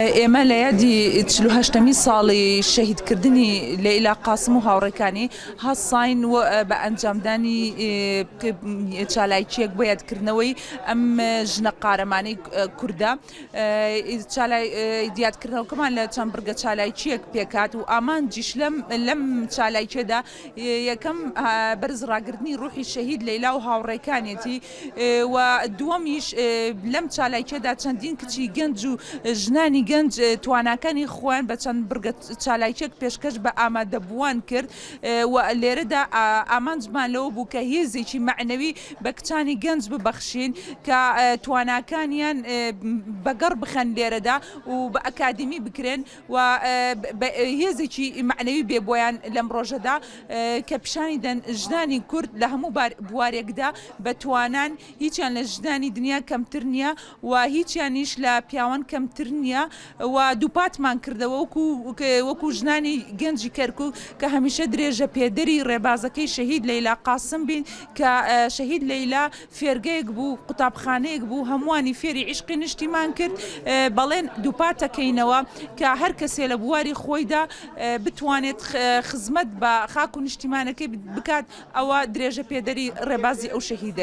ئێمە لە یادی 48ەمین ساڵی شەهیدکردنی لەیلا قاسم و هاوڕێکانی هەستاین بە ئەنجامدانی چالاکییەک بۆ یادکردنەوەی ئەم ژنە قارەمانەی کوردە. یادکردنەوەکەمان لە چەند بڕگە چالاکییەک پێکهات و ئامانجیش لەم چالاکیەدا یەکەم بەرز ڕاگرتنی ڕوحی شەهید لەیلا و هاوڕێکانیەتی و دووەمیش لەم چالاکیەدا چەندین کچی گەنج و ژنانی گەنج تواناکانی خۆیان بە چەند بڕگە چالاکیەک پێشکەش بە ئامادەبووان کرد و لێرەدا ئامانجمان لەوە بوو کە هێزێکی مەعنەوی بە کچانی گەنج ببەخشین کە تواناکانیان بەگەڕ بخەن لێرەدا و بە ئەکادیمی بکرێن و هێزێکی مەعنەوی بێ بۆیان لەم ڕۆژەدا کە پیشانی دەن ژنانی کورد لە هەموو بوارێکدا بە توانان، هیچیان لە ژنانی دنیا کەمتر نییە و هیچیانیش لە پیاوان کەمتر نییە و دووپاتمان کردەوە وەکو ژنانی گەنجی کەرکوک کە هەمیشە درێژە پێدەری ڕێبازەکەی شەهید لەیلا قاسم بین کە شەهید لەیلا فێرگەیەک بوو، قوتابخانەیەک بوو، هەمووانی فێری عیشقی نیشتیمان کرد، بەڵێن دووپاتەکەینەوە کە هەر کەسێ لە بواری خۆیدا بتوانێت خزمەت بە خاک و نیشتیمانەکەی بکات، ئەوە درێژەپێدەری ڕێبازی ئەو شەهیدەیە.